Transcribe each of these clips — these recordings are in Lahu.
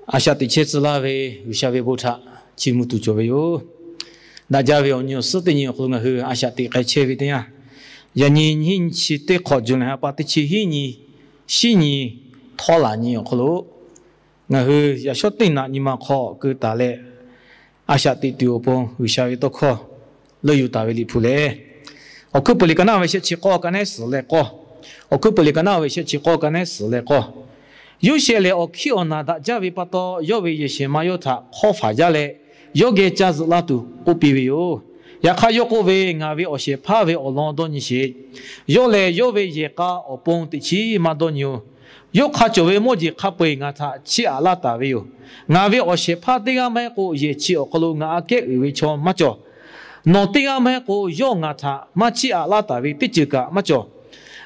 A shaꞈ teꞈ chehˇ tcuh laˇ ve G'uiˬsha ve bon htaꞈ chiˇ mvuh tuˬ cawˬ ve yoˬ. Daꞈ jaˇ ve awˬ nyi awˬ suhˉ teˇ nyi awˬ hk'aw lo ngaˬ hui a shaꞈ teꞈ k'ai chehˇ ve teˇ yanˇ, yaꞈ nyi nyiˇ chi teˇ hk'awꞈ, July ha pa teˇ chi hiˉ nyi, shiˉ nyi, htawˇ laˬ nyi awˬ hk'aw lo ngaˬ hui yaꞈ shawˉ teˇ naꞈ nyi ma hk'aw keu taˍ leh, a shaꞈ teꞈ tuˬ awˬ pon G'uiˬsha ve tawˇ hkawˇ leuˇ yuˬ taˍ ve Liꞈ hpu lehˬ, Awˬ hkuiˉ peuˬ liꞈ ka naˉ ve shehˆ chi k'awˇ ka nehˉ suhˍ leh k'awˇ, Awˬ hkuiˉ peuˬ liꞈ ka naˉ ve shehˆ chi k'awˇ ka nehˉ suhˍ leh k'awˇ, Yoˇsehꞈ lehˬ awˬ hkiˉ awˬ naˬ daꞈ jaˇ ve pa taw, yawˇ ve yehˬ shehˍ ma yawˇ htaꞈ hk'awˇ faˍ jaˇ leh, yawˇ geh ca zuhꞈ la tuˬ k'oˆ piˇ ve yoˬ. Yaꞈ hk'aˇ yawˇ k'oˆ ve, Ngaˬ ve awˬ shehˍ hpaˇ ve awˬ lawn dawˇ nyi sheˍ. Yawˇ lehˬ yawˇ ve yehˬ k'a awˬ pon teꞈ chiˉ maˇ dawˇ nyi-oˬ. Yawˇ hk'a cawˬ ve mawˇ jeˬ hk'a peu-eˬ ngaˬ htaꞈ chiˇ aꞈ laˇ taˍ ve yoˬ. Ngaˬ ve awˬ shehˍ hpaˇ teˇ g'aˇ maˇ heˆ k'o, yehˬ chi awˬ hk'aw lo ngaˬ aꞈ kehˉ uiˍ ve chaw maˇ cawˬ. Nawˬ teˇ g'aˇ maˇ heˆ k'o, yawˇ ngaˬ htaꞈ maˇ chiˇ aꞈ laˇ taˍ ve teˇ ceuˬ kaꞈ maˇ cawˬ.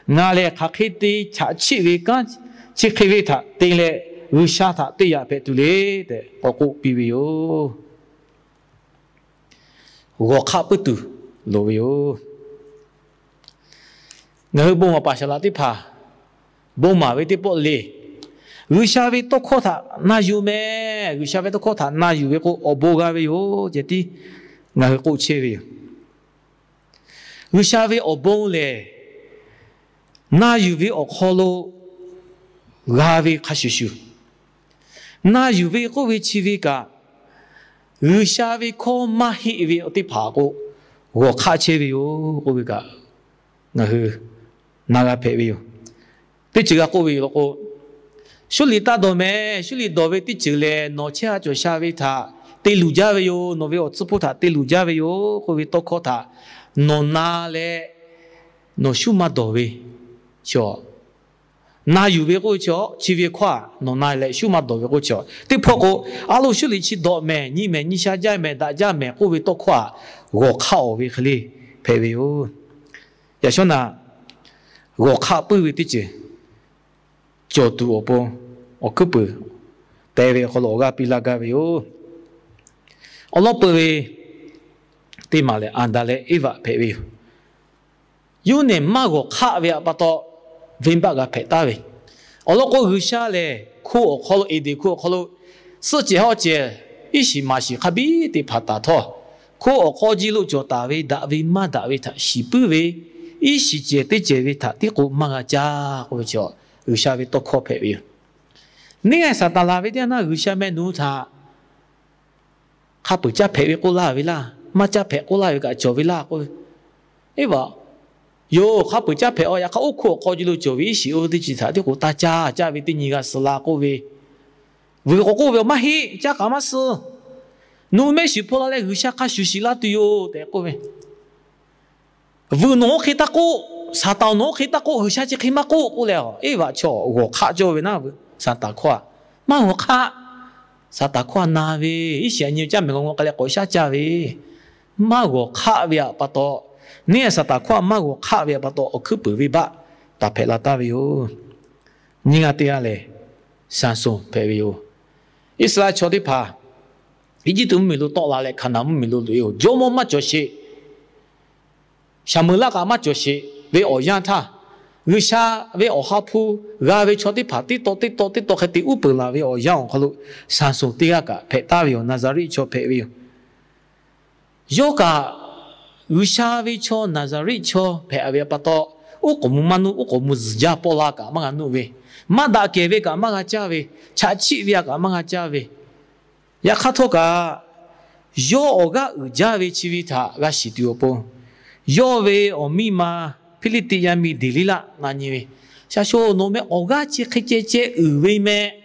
Ngaˬ lehˬ hk'aˬ hk'e te chaꞈ chiˆ ve kanˉ chi hk'e ve htaꞈ te leh, G'uiˬsha htaꞈ te yaꞈ hpehꞈ tuˬ le tehꞈ k'awꞈ k'oˆ piˇ ve yoˬ. G'awˬ hk'aˆ puiˉ tuˬ loˍ ve yoˬ. Ngaˬ hui bon maˍ paˍ shaˍ laꞈ teˇ hpaˍ bon maˍ ve teˇ pawˆ le, G'uiˬsha ve tawˇ hkawˇ htaꞈ na yuˬ mehˍ. G'uiˬsha ve tawˇ hkawˇ htaꞈ na yuˬ ve k'o, awˬ bon g'a ve yoˬ ceh tiˉ ngaˬ hui k'oˆ chehˇ ve yoˬ. G'uiˬsha ve awˬ bon lehˬ, na yuˬ ve awˬ hk'aw lo g'a ve hk'a shuˍ shuˍ, na yuˬ ve k'oˆ ve chi ve kaꞈ, G'uiˬsha ve hkawˇ maˇ heˆ ve awˬ teˇ hpaˍ k'o, g'awˬ hk'aˆ chehˇ ve yoˬ k'oˆ ve kaꞈ, ngaˬ hui na g'a hpehꞈ ve yoˬ. Teˇ ceuˬ g'a k'oˆ ve yoˬ law k'o, Suˇliꞈ taˇ dawˬ mehˍ. Suˇliꞈ dawˬ ve teˇ ceuˬ lehˬ, nawˬ chehˇ ha cawˬ sha ve htaꞈ te luˬ jaˇ ve yoˬ. Nawˬ ve awˬ tcuhˉ hpawˇ htaꞈ te luˬ jaˇ ve yoˬ k'oˆ ve tawˇ hkawˇ htaꞈ nawˬ na leh nawˬ shuˉ maˇ dawˬ ve chaw, na yuˬ ve k'oˆ ve chi, chi ve hkawˇ nawˬ na leh shuˉ maˇ dawˬ ve k'oˆ chi, teˇ hpawˇ k'o, A lo, Suˇliꞈ chi dawꞈ mehˍ, nyi mehˍ, nyi sha jaˇ mehˍ, daꞈ jaˇ mehˍ k'oˆ ve tawˇ hkawˇ htaꞈ g'awˬ hk'aˆ-oˬ ve hk'e le hpehꞈ ve yoˬ. Yaꞈ shawˉ naꞈ, g'awˬ hk'aˆ puiˉ ve teˇ ceuˬ cawˬ tuˬ awˬ pon awˬ hkuiˉ peuˬ te ve awˬ hk'aw lo awˬ g'aˇ piˇ laˇ gaˇ ve yoˬ. Awˬ lawn peuˬ ve teˇ maˬ lehˬ, Aˍdanˍ leh Eˇvaꞈ hpehꞈ ve yoˬ. Yawˇ nehˬ maˇ g'awˬ hk'aˆ ve pa taw, venˇbaˆ g'a hpehꞈ taˍ ve. Awˬ lawn k'o, G'uiˬsha lehˬ hko awˬ hk'aw lo, Eˍdenˍ hko awˬ hk'aw lo suhˆ cehˬ hawˉ cehˬ, iˉ shiˍ maˍ shiˍ hk'a biˉ teˇ hpaˍ taˍ htawˇ, hko awˬ hk'aw ji lo cawˬ taˍ ve daꞈ ve maˇ daꞈ ve htaꞈ shiˍ puiˉ ve, iˉ shiˍ cehˬ teˇ cehˬ ve htaꞈ tiˉ k'o maˇ g'a caˇ k'oˆ ve chaw, G'uiˬsha ve tawˇ hkawˇ hpehꞈ ve yoˬ. Neˇ g'aˇ Saˍtanˍ laˬ ve teˇ yanˇ naˇ, G'uiˬsha meh nawˬ hui htaꞈ hk'a peuˬ caˇ hpehꞈ ve k'oˆ laˇ ve laˇ, maˇ caˇ hpehꞈ k'oˆ laˇ ve kaꞈ cawˬ ve laˇ k'oˆ ve. Eˇvaꞈ, yoˬ, hk'a peuˬ caˇ hpehꞈ-aw. Yaꞈ hk'aˇ, oˇ hko awˬ hk'aw ji lo cawˬ ve iˉ shiˍ oˇ ve teˇ ceuˬ htaꞈ tiˉ k'o taˇ caˇ, caˇ ve teˇ nyi g'a suh la k'oˆ ve. Vuiˬ k'awꞈ k'oˆ ve, Maˇ heˆ, caˇ kaꞈ maˇ suh. Nawˬ hui mehˆ shiˍ hpaw la leh G'uiˬsha hk'a shuˍ shiˍ laˇ tuˬ yoˬ tehꞈ k'oˆ ve. Vuiˬ nawˬ oˇ hk'e taˇ k'oˆ, Saˍtanˍ nawˬ oˇ hk'e taˇ k'oˆ, G'uiˬsha chi hk'e maˇ k'oˆ k'oˆ leh, Eˇvaꞈ chaw g'awˬ hk'aˆ cawˇ ve naˇ, Saˍtanˍ hkawˇ-a. Maˇ g'awˬ hk'aˆ. Saˍtanˍ hkawˇ-a na ve, iˉ shiˍ a nyi caˇ mehˍ g'a ngaw k'ai leh k'awꞈ shaˉ caˇ ve, maˇ g'awˬ hk'aˆ ve pa taw, neˇ g'aˇ Saˍtanˍ hkawˇ-a maˇ g'awˬ hk'aˆ ve pa taw, awˬ hkuiˉ peuˬ venˇbaˆ taˍ hpehꞈ la taˍ ve yoˬ. Nyiˇ g'aˇ teˇ g'aˇ lehˬ, Saˍsonˍ hpehꞈ ve yoˬ. Iˉsaˍreˍlaˆ chaw teˇ hpaˍ Eˇjiˇtuꞈ mvuhˇmiˬ lo tawˆ la leh, Hkaˍnanˍ mvuhˇmiˬ lo loꞈ-e-oˬ. Jawˇmawˇ maˇ cawˬ sheˍ, Saˍmeˍlaˆ kaꞈ maˇ cawˬ sheˍ ve awˬ yanˇ htaˇ, G'uiˬsha ve Awˬ ha hpu g'a ve chaw teˇ hpaˍ teˇ taw teˇ taw teˇ taw hk'e te uˉ peunˍ laˬ ve awˬ yanˇ awˬ hk'aw lo, Saˍsonˍ teˇ g'aˇ kaꞈ hpehꞈ taˍ ve yoˬ. Naˍzaˍriˆ chaw hpehꞈ ve yoˬ. Yawˇ kaꞈ G'uiˬsha ve chaw, Naˍzaˍriˆ chaw hpehꞈ ve pa taw, oˉ k'oˍ mvuh maˇ nuˆ, oˉ k'oˍ mvuh zuhˬ jaˇ pawˆ la kaꞈ maˇ g'a nuˆ ve, maˇ daꞈ kehˬ ve kaꞈ maˇ g'a caˇ ve, chaꞈ chiˆ ve kaꞈ maˇ g'a caˇ ve, yaꞈ hk'aˇ htawˇ kaꞈ, yawˇ awˬ g'aˇ uiˍ jaˇ ve chi ve htaꞈ g'a shiˍ tuˬ awˬ pon, yawˇ ve awˬ miˇ ma Hpiˇliˇtiˆ yaˇ miˇ Deˍliˇlaˆ na nyi ve, Shaˍshoˍ, nawˬ meh awˬ g'aˇ chi hk'e ceh ceh uiˍ ve meh.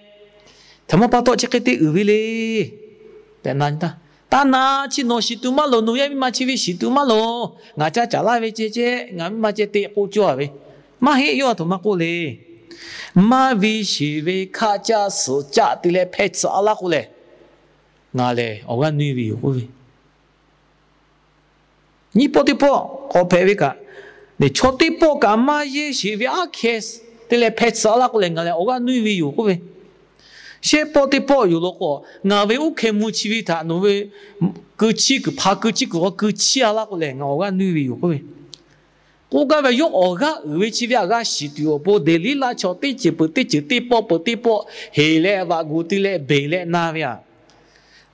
Htaꞈ ma pa taw chi hk'e te uiˍ ve le tehꞈ na nyi taˇ. Taˇ na, chi nawˬ shiˍ tuˬ maˇ loˍ, nawˬ yaˇ miˇ ma chi ve shiˍ tuˬ maˇ loˍ. Ngaˬ caˇ caˍ laˇ ve ceh ceh, ngaˬ miˇ ma ceh te k'oˆ cawˇ-a ve. Maˇ heˆ, yawˇ a htoꞈ ma k'oˆ le. Maˇ ve sheˍ ve hkaˆ caˆ suhˍ caˆ te leh hpeh tsuhꞈ-a laˇ k'o lehˬ, ngaˬ lehˬ awˬ g'aˇ nuˇ-e ve yoˬ k'oˆ ve. Nyiˇ pawˆ teˇ pawˆ k'awꞈ hpehꞈ ve kaꞈ, chaw teˇ pawˆ kaꞈ maˇ yeˇ sheˍ ve aˉ hkeh te leh hpeh tsuhꞈ-a laˇ k'o lehˬ, ngaˬ lehˬ awˬ g'aˇ nuˇ-e ve yoˬ k'oˆ ve. Shehˆ pawˆ teˇ pawˆ yoˬ law k'o, ngaˬ ve uˉ hkeh mvuh chi ve htaꞈ nawˬ ve keu chiˇ kuiˬ hpa keu chiˇ kuiˬ k'aw keu chiˇ-a laˇ k'o lehˬ, ngaˬ awˬ g'aˇ nuˇ-e ve yoˬ k'oˆ ve. K'oˆ gaˇ ve, yawˇ awˬ g'aˇ uiˍ ve chi ve htaꞈ g'a shiˍ tuˬ awˬ pon Deˍliˉlaˆ chaw teˇ ceuˬ peuˬ teˇ ceuˬ teˇ pawˆ peuˬ teˇ pawˆ heˍ leh vaꞈ gu te leh beˬ leh na ve htaꞈ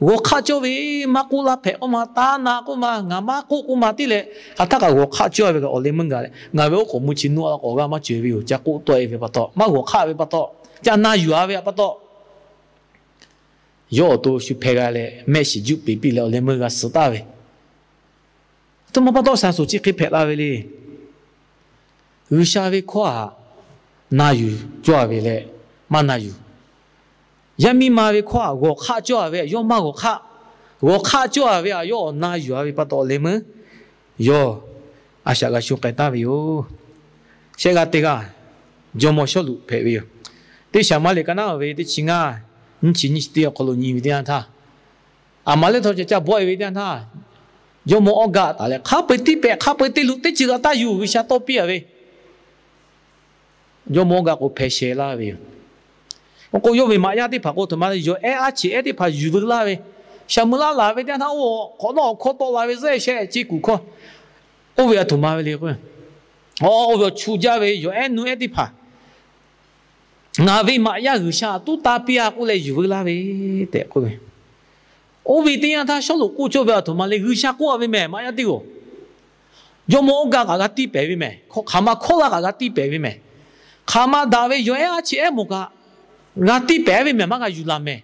g'awˬ hk'aˆ cawˇ ve, maˇ k'oˆ laˇ hpehꞈ k'oˆ ma, taˇ na k'oˆ ma, ngaˬ maˇ k'oˆ k'oˆ ma tiˉ leh, hk'aˬ htaˇ kaꞈ g'awˬ hk'aˆ cawˇ ve awˬ leh meuˇ gaˬ leh, ngaˬ ve oˉ k'oˍ mvuhˇ chi nuˇ a la k'o awˬ g'aˇ maˇ cawˬ ve yoˬ. Ca k'oˆ tawˆ e ve pa taw, maˇ g'awˬ hk'aˆ ve pa taw, ca na yuˬ a ve pa taw, yawˇ awˬ to shu hpeh g'a leh mehˆ shiˍ juˆ peˍ piˇ leh awˬ leh meuˇ g'a suh taˍ ve. Aˬ htoꞈ ma pa taw shaˍ soˍ chi hk'e hpehꞈ la ve le. G'uiˬsha ve hkawˇ htaꞈ na yuˬ cawˇ a ve leh maˇ na yuˬ. Yaˇ miˇ ma ve hkawˇ htaꞈ g'awˬ hk'aˆ cawˇ a ve, yawˇ maˇ g'awˬ hk'aˆ. G'awˬ hk'aˆ cawˇ a ve htaꞈ yawˇ awˬ na yuˬ a ve pa taw awˬ leh meuˇ yawˇ a shaꞈ g'a shu k'ai taˍ ve yoˬ. Shehˆ g'aˇ teˇ g'aˇ jawˇmawˇ Sawˉluꞈ hpehꞈ ve yoˬ. Teˇ Saˍmaˍriˆ ka naˉ ve teˇ chi ngaˇ, nyiˇ chi nyiˇ chi teˇ awˬ hk'aw lo nyi ve teˇ yanˇ htaˇ, Aˍmaˍleˉ htawˇ ca caˇ bawˆ e ve teˇ yanˇ htaˇ, jawˇmawˇ Awˇgaˆ taˍ leh, hk'a peu-eˬ tiˇ pehˍ, hk'a peu-eˬ te luˬ, teˇ ceuˬ kaꞈ taˇ yuˬ, G'uiˬsha tawˇ piˇ a ve. Jawˇmawˇ Awˇgaˆ k'o hpeh sheh laˇ ve yoˬ. K'o yawˇ ve maꞈ yaˇ teˇ hpaˍ k'o, aˬ htoꞈ ma yawˬ ehˉ aˉ cheꞈ ehˉ teˇ hpaˍ yuˬ veu laˇ ve, shaˍ meuꞈ laˇ laˬ ve teˇ yanˇ htaˇ, oˇ hk'awꞈ nawˉ awˬ hkawˇ tawˆ la ve, zuhˆ sheh ce kuˬ hkawˇ, oˇ ve aˬ htoꞈ ma ve le k'o, oˇ ve awˬ chu jaˇ ve yawˬ ehˉ nu ehˉ teˇ hpaˍ ngaˬ ve maꞈ yaˇ G'uiˬsha tuˉ taˇ piˇ a k'oˆ leh yuˬ veu laˇ ve tehꞈ k'oˆ ve. Oˇ ve teˇ yanˇ htaˇ Sawˉluꞈ k'oˆ cawˇ ve aˬ htoꞈ ma le, G'uiˬsha k'oˆ a ve mehˬ, maꞈ yaˇ teˇ g'aˇ, jawˇmawˇ Awˇgaˆ kaꞈ g'a tiˇ pehˍ ve mehˬ, hk'aˬ ma hkawˇ laˇ kaꞈ g'a tiˇ pehˍ ve mehˬ, hk'aˬ ma daꞈ ve yawˬ ehˉ aˉ cheꞈ ehˉ mawˬ kaꞈ g'a tiˇ pehˍ ve mehˬ, maˇ g'a yuˬ laˬ mehˬ.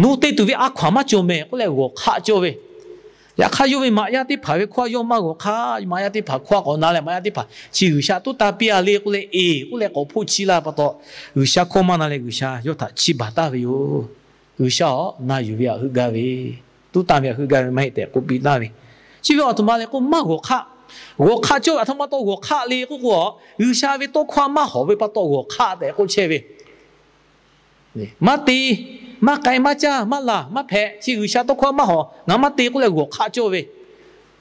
Nawˬ hui te tuˬ ve a hkaw-anˬ maˇ cawˬ mehˬ k'oˆ leh g'awˬ hk'aˆ cawˇ ve. Yaꞈ hk'aˇ yawˇ ve maꞈ yaˇ teˇ hpaˍ ve hkawˇ yawˇ maˇ g'awˬ hk'aˆ. Maꞈ yaˇ teˇ hpaˍ hkawˇ k'awꞈ na leh, maꞈ yaˇ teˇ hpaˍ chi G'uiˬsha tuˉ taˇ piˇ a le k'oˆ leh, eˬ k'oˆ leh k'awꞈ hpoˆ chiˇ laˇ pa taw, G'uiˬsha hkawˇ maˇ na leh G'uiˬsha yawˇ htaꞈ chiˇ baˬ taˍ ve yoˬ. G'uiˬsha-oˬ, na yuˬ ve htaꞈ heuˆ gaˇ ve, tuˉ tanˇ ve htaꞈ heuˆ gaˇ ve maˇ heˆ tehꞈ k'oˆ piˇ taˍ ve. Chi ve aˬ htoꞈ ma le k'o, maˇ g'awˬ hk'aˆ. G'awˬ hk'aˆ cawˇ ve aˬ htoꞈ ma pa taw g'awˬ hk'aˆ le k'oˆ k'o, G'uiˬsha ve tawˇ hkawˇ maˇ hawˍ ve pa taw g'awˬ hk'aˆ tehꞈ k'oˆ chehˇ ve. Maˇ te, maˇ k'ai, maˇ caˇ, maˇ laˬ, maˇ hpehꞈ, chi G'uiˬsha tawˇ hkawˇ maˇ hawˍ, ngaˬ maˇ te k'oˆ leh g'awˬ hk'aˆ cawˇ ve.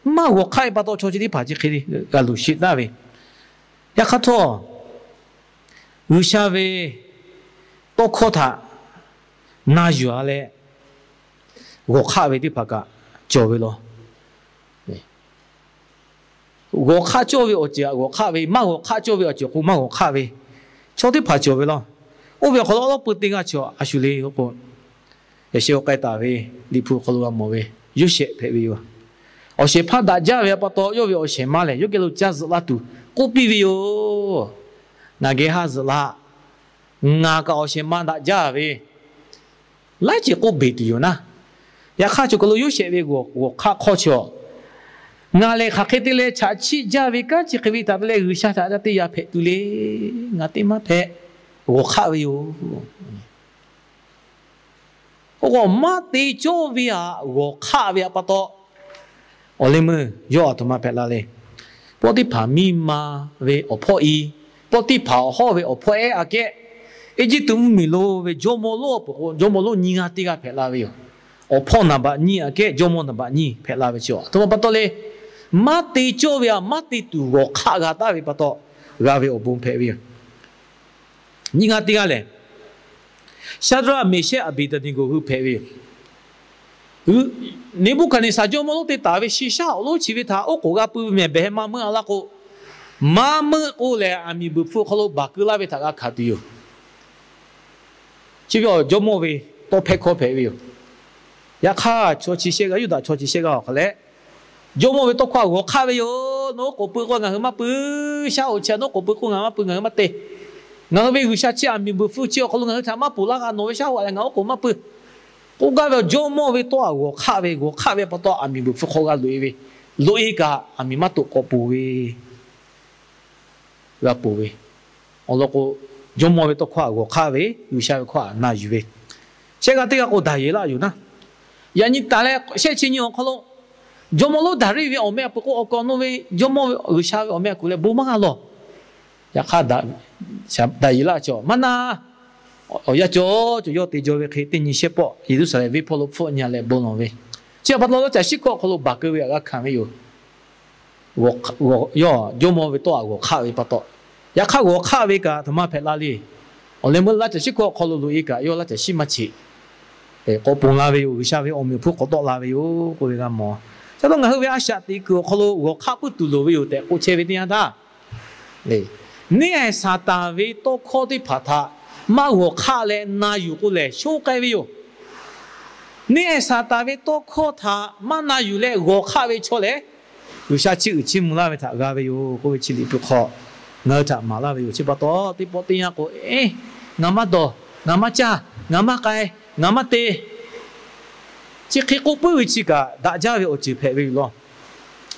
Maˇ g'awˬ hk'aˆ ve pa taw chaw chi teˇ hpaˍ chi hk'e g'a luˬ sheˍ taˍ ve. Yaꞈ hk'aˇ htawˇ, G'uiˬsha ve tawˇ hkawˇ htaꞈ na yuˬ a leh g'awˬ hk'aˆ ve teˇ hpaˍ kaꞈ cawˬ ve law. G'awˬ hk'aˆ cawˇ ve awˬ ceuˬ htaꞈ g'awˬ hk'aˆ ve, maˇ g'awˬ hk'aˆ cawˇ ve awˬ ceuˬ k'o maˇ g'awˬ hk'aˆ ve chaw teˇ hpaˍ cawˬ ve law. Oˇ ve awˬ hk'aw lo awˉ lawˉ peu teˇ g'aˇ chi a shu le k'o, yaꞈ sheh k'ai taˍ ve Liꞈ hpu awˬ hk'aw lo g'a mawˬ ve Yoˇsehꞈ hpehꞈ ve yoˬ. Awˬ shehˍ hpaˇ daꞈ jaˇ ve pa taw, yawˇ ve awˬ shehˍ ma lehˬ yawˇ geh lo caˇ zuhꞈ laˇ tuˬ k'oˆ piˇ ve yoˬ. Ngaˬ geh haˆ zuhꞈ laˇ. Ngaˬ kaꞈ awˬ shehˍ ma daꞈ jaˇ ve laiˉ ceuˬ k'oˆ beˬ tuˬ yoˬ naˉ. Yaꞈ hk'aˇ, choˬ kaˬ lo Yoˇsehꞈ ve g'awˬ hk'aˆ hk'awˇ chi a, ngaˬ lehˬ hk'aˬ hk'e te leh chaꞈ chiˆ jaˇ ve kanˉ chi hk'e ve htaꞈ te leh G'uiˬsha htaꞈ ca te yaꞈ hpehꞈ tuˬ le. Ngaˬ teˇ maˇ hpehꞈ. G'awˬ hk'aˆ ve yoˬ. Oˇ k'o, maˇ te cawˇ ve htaꞈ g'awˬ hk'aˆ ve htaꞈ pa taw, awˬ leh meuˇ yawˇ aˬ htoꞈ ma hpehꞈ la le. Pawˇtiˇhpaˍ miˇ ma ve awˬ hpawˇ i, Pawˇtiˇhpaˍ awˬ hawˉ ve awˬ hpawˇ ehˉ aꞈ kehˉ, Eˇjiˇtuꞈ mvuhˇmiˬ lo ve jawˇmawˇ lonˉ awˬ pon k'o, jawˇmawˇ lonˉ nyiˇ g'aˇ teˇ g'aˇ hpehꞈ la ve yoˬ. Awˬ hpawˇ naˍ baꞈ nyiˇ aꞈ kehˉ jawˇmawˇ naˍ baꞈ nyiˇ hpehꞈ la ve chi aˬ htoꞈ ma pa taw le. Maˇ te cawˇ ve htaꞈ maˇ te tuˬ g'awˬ hk'aˆ g'a taˍ ve pa taw, g'a ve awˬ bon hpehꞈ ve yoˬ. Nyiˇ g'aˇ teˇ g'aˇ lehˬ, Shaˍdraˆ, Meˍshehˆ, Aˍbeˍdaˍneˍgoˍ hui hpehꞈ ve yoˬ. Neˍbuˆhkaˍneˍsaˍ jawˇmawˇ lonˉ te taˍ ve shi shaˉ awˬ lonˉ chi ve htaꞈ oˉ k'oˍ g'a pui ve mehˬ, behˬ maˇ meuˆ a laˇ k'o, maˇ meuˆ k'o lehˬ, aˬ miˍ beuˬ hpfuhˇ awˬ hk'aw lo baˬ keu laˇ ve htaꞈ g'a hkanˍ tuˬ yoˬ. Chi ve awˬ jawˇmawˇ ve tawˇ hpehˇ hkawˇ hpehꞈ ve yoˬ. Yaꞈ hk'aˇ, chaw chi shehˆ g'aˇ, Yuˇdaꞈ chaw chi shehˆ g'aˇ awˬ hk'aw leh, jawˇmawˇ ve tawˇ hkawˇ htaꞈ g'awˬ hk'aˆ ve yoˬ. Nawˬ oˉ k'oˍ pui k'o ngaˬ hui maˇ pui. Shaˉ hoꞈ chi nawˬ oˉ k'oˍ pui k'o ngaˬ hui maˇ pui, ngaˬ hui maˇ te. Ngaˬ hui ve G'uiˬsha chi aˬ miˍ beuˬ hpfuhˇ chi awˬ hk'aw lo ngaˬ hui htaꞈ maˇ ponˬ laˇ g'a, nawˬ ve shaˉ hoꞈ lehˬ ngaˬ oˉ k'oˍ maˇ pui k'oˆ gaˇ ve awˬ jawˇmawˇ ve tawˇ htaꞈ g'awˬ hk'aˆ ve, g'awˬ hk'aˆ ve pa taw aˬ miˍ beuˬ hpfuhˇ hk'aw g'a loꞈ e ve, loꞈ e kaꞈ aˬ miˍ maˇ toꞈ k'awꞈ ponˬ ve g'a ponˬ ve. Awˬ lawn k'o, jawˇmawˇ ve tawˇ hkawˇ htaꞈ g'awˬ hk'aˆ ve, G'uiˬsha ve hkawˇ htaꞈ na yuˬ ve. Shehˆ g'aˇ teˇ g'aˇ k'o, Daˍyeˍlaˆ yoˬ naˉ. Yaꞈ nyi taˍ leh shehˆ chi nyi awˬ hk'aw lo, jawˇmawˇ lonˉ Daˍriˆ ve awˬ meh a peuˬ k'o, awˬ kaˍ awˬ nu ve jawˇmawˇ ve G'uiˬsha ve awˬ meh a kuˬ leh bon maˇ g'a lawˬ. Yaꞈ hk'aˇ, Daˍyeˍlaˆ chi maˇ na. Awˬ yanˇ cawˬ cawˬ yawˇ te jaw ve hk'e, teˇ nyi shehˆ pawˆ Yeˍruˆsaˍlehnˍ venˇ hpawˇ lo hpfuhˆ nyi leh bon lawˬ ve. Chi htaꞈ pa taw, laˇ caˬ shiˉ hkawˇ awˬ hk'aw lo baˬ keu ve htaꞈ g'a hkanˍ ve yoˬ. Yawˇ jawˇmawˇ ve tawˇ htaꞈ g'awˬ hk'aˆ ve pa taw, yaꞈ hk'aˇ g'awˬ hk'aˆ ve kaꞈ aˬ htoꞈ ma hpehꞈ la le. Awˬ leh meuˇ laˇ caˬ shiˉ hkawˇ awˬ hk'aw lo loꞈ e kaꞈ yawˇ laˇ caˬ shiˉ maˇ cheꞈ. K'awꞈ ponˬ la ve yoˬ. G'uiˬsha ve awˬ meꞈ awˬ hponˇ k'awꞈ tawˆ la ve yoˬ k'oˆ ve g'a mawˬ. Ca taw ngaˬ hui ve a shaꞈ teꞈ kuiˬ awˬ hk'aw lo g'awˬ hk'aˆ puiˉ tuˬ loˍ ve yoˬ tehꞈ k'oˆ chehˇ ve teˇ yanˇ htaˇ, neˇ haiˬ Saˍtanˍ ve tawˇ hkawˇ teˇ hpaˍ htaꞈ maˇ g'awˬ hk'aˆ leh na yuˬ k'o lehˬ, shonˉ k'ai ve yoˬ. Neˇ haiˬ Saˍtanˍ ve tawˇ hkawˇ htaꞈ maˇ na yuˬ leh g'awˬ hk'aˆ ve chaw lehˬ, G'uiˬsha chiˇ uiˍ chiˇ mvuh laˇ ve htaꞈ g'a ve yoˬ k'oˆ ve chi liꞈ hpu hk'aw, ngaˬ hui htaꞈ maˍ laˇ ve yoˬ. Chi pa taw, teˇ pawˆ teˇ yanˇ k'o, eˉ, ngaˬ maˇ dawˬ, ngaˬ maˇ caˇ, ngaˬ maˇ k'ai, ngaˬ maˇ te, chi hk'e k'oˆ puiˉ ve chi kaꞈ daꞈ jaˇ ve awˬ ceuˬ hpehꞈ ve yoˬ law.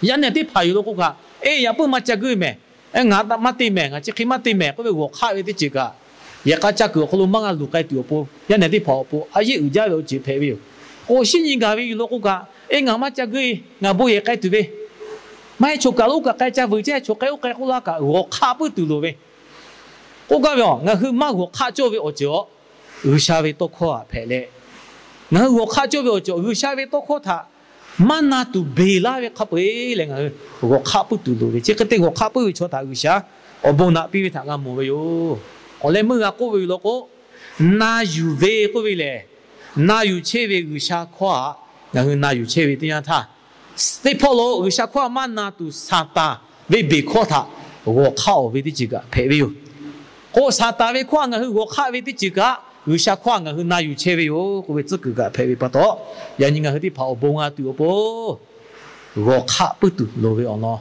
Yaˇ nehˬ teˇ hpaˍ yoˬ law k'o kaꞈ, eˉ, yaꞈ puiˉ maˇ ca guˇ mehˍ, ngaˬ maˇ te mehˍ, ngaˬ chi hk'e maˇ te mehˍ k'oˆ ve g'awˬ hk'aˆ ve teˇ ceuˬ kaꞈ, yehˬ k'a caˇ kuiˬ awˬ hk'aw lo maˇ g'a luˬ k'ai tuˬ awˬ pon yaˇ nehˬ teˇ hpaˍ awˬ pon a yeˇ uiˍ jaˇ ve awˬ ceuˬ hpehꞈ ve yoˬ. K'o shinˉ nyi gaˬ ve yoˬ law k'o kaꞈ, eˉ, ngaˬ maˇ ca guˇ, ngaˬ bon yehˬ k'ai tuˬ ve, maˇ heˆ, choˬ kaˬ lo kaꞈ k'ai ca vuiˬ ceˇ, choˬ k'ai oˇ k'ai k'oˆ laˇ kaꞈ g'awˬ hk'aˆ puiˉ tuˬ loˍ ve k'oˆ gaˇ ve yoˬ. Ngaˬ hui maˇ g'awˬ hk'aˆ cawˇ ve awˬ ceuˬ aw, G'uiˬsha ve tawˇ hkawˇ htaꞈ hpehꞈ leh, ngaˬ hui g'awˬ hk'aˆ cawˇ ve awˬ ceuˬ, G'uiˬsha ve tawˇ hkawˇ htaꞈ maˇ na tuˬ beˬ laˇ ve hk'a peu-eˬ lehˬ, ngaˬ hui g'awˬ hk'aˆ puiˉ tuˬ loˍ ve. Chi hk'e te g'awˬ hk'aˆ puiˉ ve chaw htaꞈ G'uiˬsha awˬ bon naꞈ piˇ ve htaꞈ g'a mawˬ ve yoˬ. Awˬ leh meuˇ g'a k'oˆ ve yoˬ law k'o, na yuˬ ve k'oˆ ve lehˬ, na yuˬ chehˇ ve G'uiˬsha hkawˇ htaꞈ ngaˬ hui na yuˬ chehˇ ve teˇ yanˇ htaˇ, teˇ hpawˇ lo G'uiˬsha hkawˇ htaꞈ maˇ na tuˬ Saˍtanˍ ve beˬ hkawˇ htaꞈ g'awˬ hk'aˆ-oˬ ve teˇ ceuˬ kaꞈ hpehꞈ ve yoˬ. K'o Saˍtanˍ ve hkawˇ htaꞈ ngaˬ hui g'awˬ hk'aˆ ve teˇ ceuˬ kaꞈ, G'uiˬsha hkawˇ htaꞈ ngaˬ hui na yuˬ chehˇ ve yoˬ k'oˆ ve tcuhˉ kuiˬ kaꞈ hpehꞈ ve pa taw, yaꞈ nyi ngaˬ hui teˇ hpaˍ awˬ bon g'a tuˬ awˬ pon g'awˬ hk'aˆ puiˉ tuˬ loˍ ve awˬ lawn,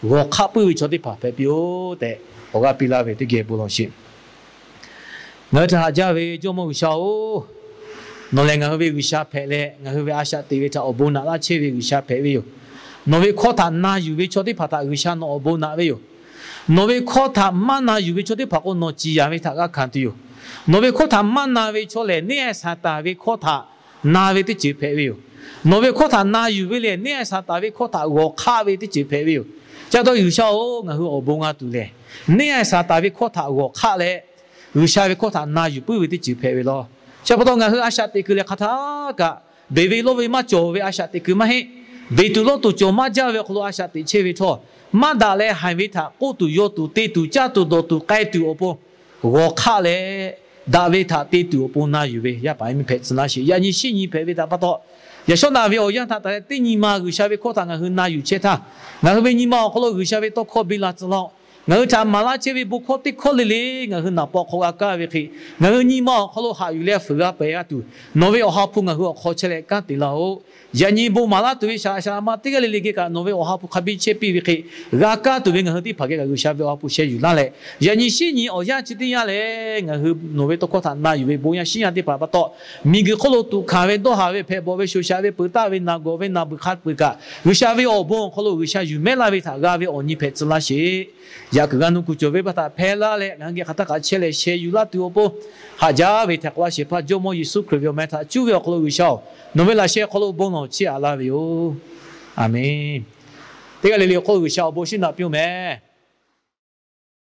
g'awˬ hk'aˆ puiˉ ve chaw teˇ hpaˍ hpehꞈ piˇ-oˆ tehꞈ awˬ g'aˇ piˇ laˇ ve teˇ geh bon lawˬ sheˍ. Ngaˬ hui htaꞈ haꞈ jaˇ ve Jawˇmawˇ G'uiˬsha-oˬ, nawˬ lehˬ ngaˬ hui ve G'uiˬsha hpehꞈ leh, ngaˬ hui ve a shaꞈ teꞈ ve htaꞈ awˬ bon naꞈ laˇ chehˇ ve G'uiˬsha hpehꞈ ve yoˬ. Nawˬ ve hkawˇ htaꞈ na yuˬ ve chaw teˇ hpaˍ htaꞈ G'uiˬsha nawˬ awˬ bon naꞈ ve yoˬ. Nawˬ ve hkawˇ htaꞈ maˇ na yuˬ ve chaw teˇ hpaˍ k'o, nawˬ ciˍ yanˍ ve htaꞈ g'a hkanˍ tuˬ yoˬ. Nawˬ ve hkawˇ htaꞈ maˇ na ve chaw lehˬ, neˇ haiˬ Saˍtanˍ ve hkawˇ htaꞈ na ve teˇ ceuˬ hpehꞈ ve yoˬ. Nawˬ ve hkawˇ htaꞈ na yuˬ ve lehˬ, neˇ haiˬ Saˍtanˍ ve hkawˇ htaꞈ g'awˬ hk'aˆ ve teˇ ceuˬ hpehꞈ ve yoˬ. Chi pa taw G'uiˬsha-oˬ, ngaˬ hui awˬ bon g'a tuˬ lehˬ, neˇ haiˬ Saˍtanˍ ve hkawˇ htaꞈ g'awˬ hk'aˆ leh, G'uiˬsha ve hkawˇ htaꞈ na yuˬ puiˉ ve teˇ ceuˬ hpehꞈ ve law. Chi pa taw ngaˬ hui a shaꞈ teꞈ kuiˬ lehˬ hk'aˬ htaˇ kaꞈ, beˬ ve lawˇ ve maˇ cawˬ ve a shaꞈ teꞈ kuiˬ maˇ heˆ. Beˬ tuˬ lawˇ tuˬ cawˬ maˇ jaˇ ve awˬ hk'aw lo a shaꞈ teꞈ chehˇ ve htawˇ, maˇ daꞈ leh haiˬ ve htaꞈ k'oˆ tuˬ yaw tuˬ te tuˬ caˇ tuˬ dawˬ tuˬ k'ai tuˬ awˬ pon g'awˬ hk'aˆ leh, daꞈ ve htaꞈ te tuˬ awˬ pon na yuˬ ve yaˇ paˍ yaˇ miˇ hpehꞈ tcuh laˇ sheˍ. Yaꞈ nyi shinˉ nyi hpehꞈ ve htaꞈ pa taw, yaꞈ shawˉ naꞈ ve awˬ yanˇ htaꞈ taˍ leh teˇ nyi ma G'uiˬsha ve hkawˇ htaꞈ ngaˬ hui na yuˬ chehˇ htaˇ, ngaˬ hui ve nyi ma awˬ hk'aw lo G'uiˬsha ve tawˇ hkawˇ biˇ la tcuh laˇ-oˆ. Ngaˬ hui htaꞈ maˍ laˇ chehˇ ve bon hkawˇ teˇ hkawˇ le le ngaˬ hui naˍ paw hk'aw g'a kaˇ ve hk'e, ngaˬ hui nyi ma awˬ hk'aw lo haꞈ yuˬ leh fuiˍ g'a pehˍ g'a tuˬ, nawˬ ve Awˬ ha hpu ngaˬ hui awˬ hk'aw chehˇ leh kanˉ te laˇ-oˆ. Yaꞈ nyi bon maˍ laˇ tuˬ ve shaˍ laꞈ shaˍ laꞈ ma teˇ g'aˇ le le geh kaꞈ nawˬ ve Awˬ ha hpu hk'a biˇ chehˇ piˇ ve hk'e, g'a kaˇ tuˬ ve ngaˬ hui teˇ hpaˍ geh kaꞈ G'uiˬsha ve Awˬ ha hpu sheh yuˬ laˇ leh, yaꞈ nyi shinˉ nyi awˬ yanˇ chi teˇ yanˇ lehˬ, ngaˬ hui nawˬ ve tawˇ hkawˇ htaꞈ na yuˬ ve bon yaˇ shinˉ yaˇ teˇ hpaˍ pa taw, miˬguiˬ hk'oˆ lo tuꞈ hkanˍ ve dawˇ haˍ ve hpehꞈ bawˬ ve shoˍ shaꞈ ve peuˬ taˆ ve naˬ gawˬ ve naˬ beuˬ hk'a peu-eˬ kaꞈ, G'uiˬsha ve awˬ bon awˬ hk'aw lo G'uiˬsha yuˬ mehˉ laˇ ve htaꞈ g'a ve awˬ nyi hpehꞈ tcuh laˇ sheˍ. Yaꞈ kuiˬ g'a nuˇ kuˬ cawˬ ve pa htaꞈ hpehˇ laˇ leh, ngaˬ hui geh hk'aˬ htaˇ kaꞈ chehˇ leh sheh yuˬ laˇ tuˬ awˬ pon, haꞈ jaˇ ve htehꞈ k'oˆ laˇ sheˍ hpaˇ Jawˇmawˇ Yeˍsuˆ Hkriꞈ ve awˬ meh htaꞈ cuˇ ve awˬ hk'aw lo G'uiˬsha-oˬ, nawˬ ve laꞈ sheh hk'aw lo bon lawˬ chiˇ aꞈ laˇ ve yoˬ. Aˬmenˍ. Teˇ g'aˇ le le awˬ hk'aw lo G'uiˬsha awˬ bon shinˉ naꞈ piˇ-oˬ meh.